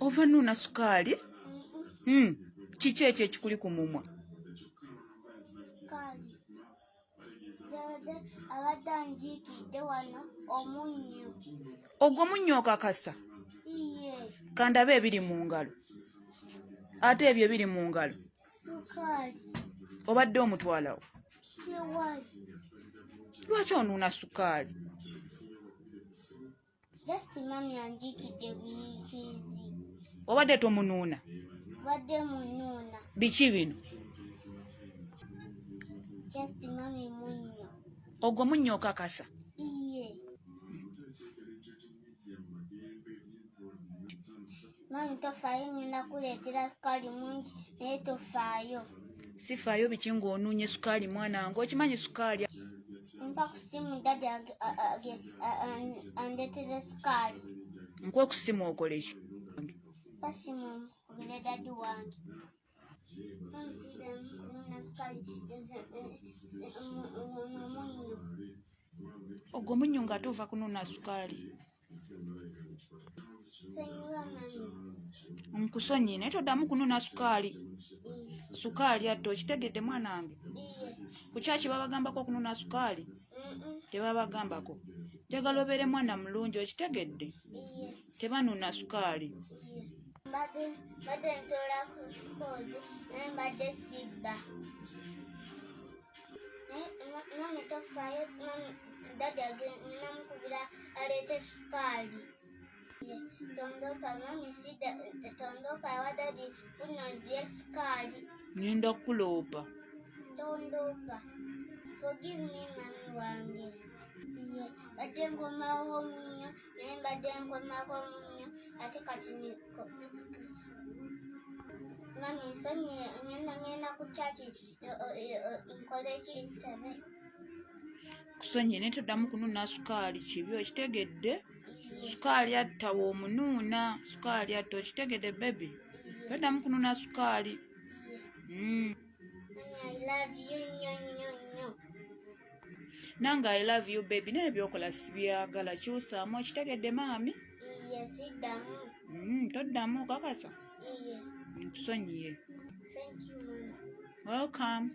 Ova nuuna sukaali? Kiki ekyo ekikuli ku mumwa? Sukaali. Abadde anjiikidde wano omunnyo. Ogwo munnyo okakasa? Iye. Kandabe ebiri mu ngalo. Ate ebyo ebiri mu ngalo? Sukaali. Obadde omutwalawo? Tewali. Lwaki onuuna sukaali? Just mami anjiikidde buyiikiizi. Obadde tomunuuna? Badde munuuna. Biki bino? Just mami munnyo. Ogwo munnyo okakasa? Iye. Mami tofaayo, ngenda kuleetera sukaali mungi naye tofaayo. Sifaayo biki ng'onuunye sukaali mwana wange, okimanyi sukaali. Mpa ku simu daddy andeetere sukaali. Nkuwe ku simu okole ki? Mpa simu nkubire daddy wange. Mami siddamu kunuuna sukaali nze ono munnyo. Ogwo munnyo ng'ate ova kunuuna sukaali. Sonyiwa mami. Nkusonyiye naye toddamu kunuuna sukaali. Sukaali atte, okitegedde mwana wange? Iye. Ku kyaki babagambako okunuuna sukaali? Mm-mm. Tebabagambako. Njagala obeere mwana mulungi, okitegedde? Iye. Tebanuuna sukaali. Iye. Mbadde ntoola ku sukoozi naye mbadde sibba. Naye mami tofaayo, mami daddy ngenda mukubira aleete sukaali. Iye. Tondoopa mami sidda tondoopa ewa daddy kuno nzye sukaali. Ngenda kukuloopa. Tondoopa. Forgive me mami wange. Iye. Mbadde nkomawo omunnyo naye mbadde nkomako omunnyo ate kati mami nsonyiye, ngenda ku church nkole ki nsabe. Kusonyiye naye toddamu kunuuna sukaali, kibi, okitegedde? Iye. Sukaali atta w'omunuuna, sukaali atta, okitegedde baby? Iye. Toddamu kunuuna sukaali. Iye. Mami, I love you nnyo nnyo nnyo. Nange I love you baby, naye byokola sibyagala, kyusaamu, okitegedde maami? Iye, siddamu. Toddamu okakasa? Iye. Nkusonyiye. Thank you mami. Welcome.